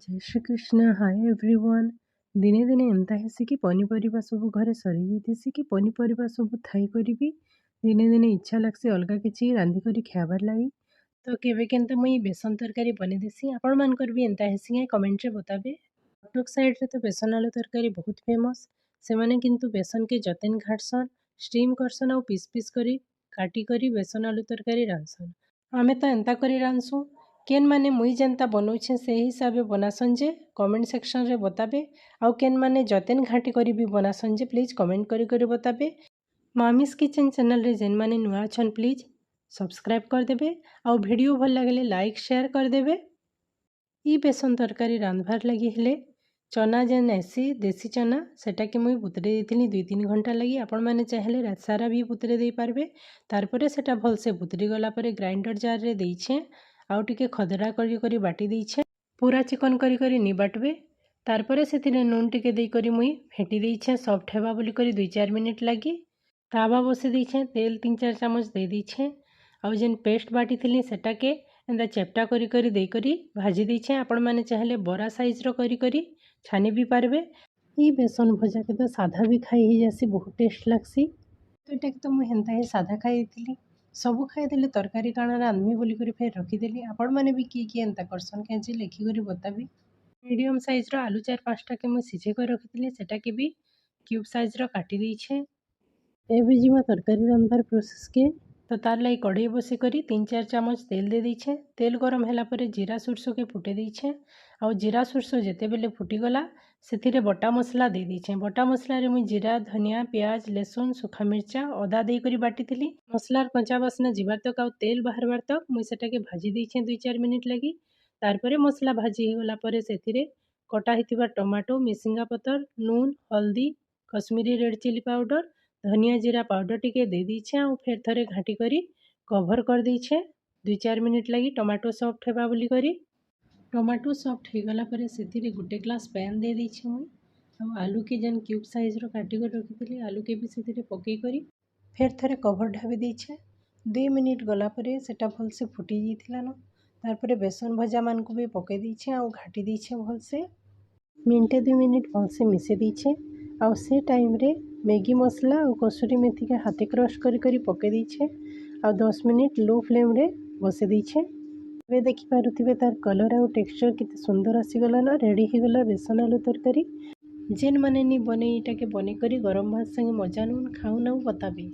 ଜୟ ଶ୍ରୀକୃଷ୍ଣ। ହାଏ everyone. ଦିନେ ଦିନେ ଏନ୍ତା ହେସି କି ପନିପରିବା ସବୁ ଘରେ ସରିଯାଇଥିସି କି ପନିପରିବା ସବୁ ଥାଇକରି ବି ଦିନେ ଦିନେ ଇଚ୍ଛା ଲାଗ୍ସି ଅଲଗା କିଛି ରାନ୍ଧିକରି ଖାଇବାର୍ ଲାଗି। ତ କେବେ କେନ୍ତା ମୁଇଁ ବେସନ ତରକାରୀ ବନେଇ ଦେସି। ଆପଣମାନଙ୍କର ବି ଏନ୍ତା ହେସି କାଏଁ, କମେଣ୍ଟରେ ବତାବେ। କଟକ ସାଇଡ଼୍ରେ ତ ବେସନ ଆଲୁ ତରକାରୀ ବହୁତ ଫେମସ୍। ସେମାନେ କିନ୍ତୁ ବେସନକେ ଯତେନ୍ ଘାଟସନ୍, ଷ୍ଟିମ୍ କରସନ୍ ଆଉ ପିସ୍ ପିସ୍ କରି କାଟି କରି ବେସନ ଆଲୁ ତରକାରୀ ରାନ୍ଧସନ୍। ଆମେ ତ ଏନ୍ତା କରି ରାନ୍ଧସୁଁ। କେନ୍ ମାନେ ମୁଇଁ ଯେନ୍ତା ବନଉଛେଁ, ସେ ହିସାବେ ବନାସନ୍ ଯେ, କମେଣ୍ଟ ସେକ୍ସନରେ ବତାବେ। ଆଉ କେନ୍ ମାନେ ଯତେନ୍ ଘାଣ୍ଟି କରି ବି ବନାସନ୍ ଯେ, ପ୍ଲିଜ୍ କମେଣ୍ଟ କରି କରି ବତାବେ। ମାମିସ୍ କିଚେନ୍ ଚ୍ୟାନେଲ୍ରେ ଯେନ୍ମାନେ ନୂଆ ଅଛନ୍, ପ୍ଲିଜ୍ ସବସ୍କ୍ରାଇବ୍ କରିଦେବେ ଆଉ ଭିଡ଼ିଓ ଭଲ ଲାଗିଲେ ଲାଇକ୍, ସେୟାର କରିଦେବେ। ଇ ବେସନ ତରକାରୀ ରାନ୍ଧବାର୍ ଲାଗି ହେଲେ ଚନା ଯେନ୍ ଆଏସି, ଦେଶୀ ଚନା, ସେଟାକେ ମୁଇଁ ବୁତରେଇ ଦେଇଥିଲି 2-3 ଘଣ୍ଟା ଲାଗି। ଆପଣମାନେ ଚାହିଁଲେ ରାତ ସାରା ବି ବୁତରେଇ ଦେଇପାରବେ। ତାରପରେ ସେଟା ଭଲସେ ବୁତରି ଗଲା ପରେ ଗ୍ରାଇଣ୍ଡର ଜାର୍ରେ ଦେଇଛେଁ ଆଉ ଟିକେ ଖଦରା କରି କରି ବାଟି ଦେଇଛେଁ। ପୁରା ଚିକନ କରି କରି ନି ବାଟବେ। ତାରପରେ ସେଥିରେ ନୁନ୍ ଟିକେ ଦେଇକରି ମୁଇଁ ଫେଣ୍ଟି ଦେଇଛେଁ, ସଫ୍ଟ ହେବା ବୋଲିକରି 2-4 ମିନିଟ୍ ଲାଗି। ତାୱା ବସେଇ ଦେଇଛେଁ, ତେଲ 3-4 ଚାମଚ ଦେଇ ଦେଇଛେଁ ଆଉ ଯେନ୍ ପେଷ୍ଟ ବାଟିଥିଲି, ସେଟାକେ ଏନ୍ତା ଚେପ୍ଟା କରି କରି ଦେଇକରି ଭାଜି ଦେଇଛେଁ। ଆପଣମାନେ ଚାହିଁଲେ ବରା ସାଇଜ୍ର କରି କରି ଛାନି ବି ପାରବେ। ଇ ବେସନ ଭଜାକେ ତ ସାଧା ବି ଖାଇ ହେଇଯାସି, ବହୁତ ଟେଷ୍ଟ ଲାଗ୍ସି। ତ ଏଟାକେ ତ ମୁଇଁ ହେନ୍ତା ହିଁ ସାଧା ଖାଇ ଦେଇଥିଲି। ସବୁ ଖାଇଦେଲେ, ତରକାରୀ କାଣା ରାନ୍ଧମି ବୋଲିକରି ଫେର୍ ରଖିଦେଲି। ଆପଣମାନେ ବି କିଏ କିଏ ଏନ୍ତା କରସନ୍ କାଏଁ ଯେ, ଲେଖିକରି ବତାବେ। ମିଡ଼ିୟମ୍ ସାଇଜ୍ର ଆଲୁ 4-5ଟାକେ ମୁଇଁ ସିଝେଇ କରି ରଖିଥିଲି, ସେଟାକେ ବି କ୍ୟୁବ୍ ସାଇଜ୍ର କାଟି ଦେଇଛେଁ। ଏବେ ଯିମା ତରକାରୀ ରାନ୍ଧବାର୍ ପ୍ରୋସେସ୍କେ। ତ ତାର୍ ଲାଗି କଢ଼େଇ ବସେଇ କରି 3-4 ଚାମଚ ତେଲ ଦେଇ ଦେଇଛେଁ। ତେଲ ଗରମ ହେଲା ପରେ ଜିରା, ସୋରିଷକେ ଫୁଟେଇ ଦେଇଛେଁ। ଆଉ ଜିରା, ସୋରିଷ ଯେତେବେଲେ ଫୁଟିଗଲା, ସେଥିରେ ବଟା ମସଲା ଦେଇ ଦେଇଛେଁ। ବଟା ମସଲାରେ ମୁଇଁ ଜିରା, ଧନିଆ, ପିଆଜ, ଲେସୁନ, ଶୁଖା ମିର୍ଚା, ଅଦା ଦେଇକରି ବାଟିଥିଲି। ମସଲାର କଞ୍ଚା ବାସ୍ନା ଯିବାର୍ ତକ୍ ଆଉ ତେଲ ବାହାରବାର୍ ତକ୍ ମୁଇଁ ସେଟାକେ ଭାଜି ଦେଇଛେଁ 2-4 ମିନିଟ୍ ଲାଗି। ତାରପରେ ମସଲା ଭାଜି ହେଇଗଲା ପରେ ସେଥିରେ କଟା ହେଇଥିବା ଟମାଟୋ, ମିସିଙ୍ଗା ପତର, ନୁନ୍, ହଳଦୀ, କଶ୍ମୀରୀ ରେଡ଼୍ ଚିଲି ପାଉଡ଼ର, ଧନିଆ ଜିରା ପାଉଡ଼ର ଟିକେ ଦେଇ ଦେଇଛେଁ ଆଉ ଫେର୍ ଥରେ ଘାଣ୍ଟି କରି କଭର୍ କରିଦେଇଛେଁ 2-4 ମିନିଟ୍ ଲାଗି, ଟମାଟୋ ସଫ୍ଟ ହେବା ବୋଲିକରି। ଟମାଟୋ ସଫ୍ଟ ହେଇଗଲା ପରେ ସେଥିରେ ଗୋଟେ ଗ୍ଲାସ୍ ପାଏନ୍ ଦେଇ ଦେଇଛେଁ ମୁଇଁ। ଆଉ ଆଲୁକେ ଯେନ୍ କ୍ୟୁବ୍ ସାଇଜ୍ର କାଟିକରି ରଖିଥିଲି, ଆଲୁକେ ବି ସେଥିରେ ପକେଇ କରି ଫେର୍ ଥରେ କଭର୍ ଢାବି ଦେଇଛେଁ। 2 ମିନିଟ୍ ଗଲା ପରେ ସେଟା ଭଲସେ ଫୁଟି ଯାଇଥିଲାନ। ତାରପରେ ବେସନ ଭଜାମାନଙ୍କୁ ବି ପକେଇ ଦେଇଛେଁ ଆଉ ଘାଣ୍ଟି ଦେଇଛେଁ ଭଲସେ। ମିନିଟେ 2 ମିନିଟ୍ ଭଲସେ ମିଶେଇ ଦେଇଛେଁ। ଆଉ ସେ ଟାଇମ୍ରେ ମ୍ୟାଗି ମସଲା ଆଉ କସୁରୀ ମେଥିକେ ହାତେ କ୍ରସ୍ କରି କରି ପକେଇ ଦେଇଛେଁ ଆଉ 10 ମିନିଟ୍ ଲୋ ଫ୍ଲେମ୍ରେ ବସେଇ ଦେଇଛେଁ। ଏବେ ଦେଖିପାରୁଥିବେ, ତାର କଲର୍ ଆଉ ଟେକ୍ସଚର୍ କେତେ ସୁନ୍ଦର ଆସିଗଲାନ। ରେଡ଼ି ହେଇଗଲା ବେସନ ଆଲୁ ତରକାରୀ। ଯେନ୍ ମାନେ ନି ବନେଇ, ଏଟାକେ ବନେଇ କରି ଗରମ ଭାତ ସାଙ୍ଗେ ମଜା ନଉନ୍, ଖାଉନ୍ ଆଉ ବତାବେ।